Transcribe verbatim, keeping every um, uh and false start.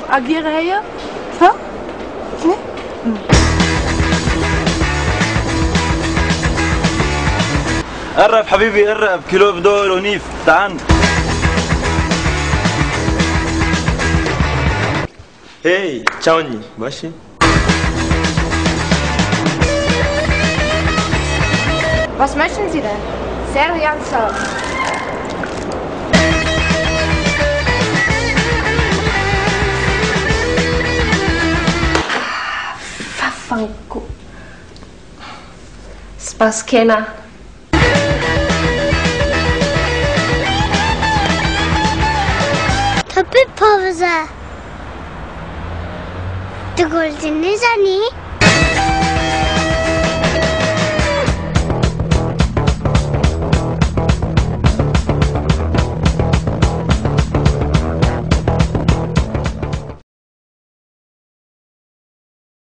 Agir heye? Ha? Ne? Erref, hebîbî, erref. Kîlo bi du euro nîv. Tehan. Hey, çawnî, baş î? Was möchten Sie denn? Sehr gern so. Fefanku. Spas kena. Tu pê pavize. Tu goldî nizanî?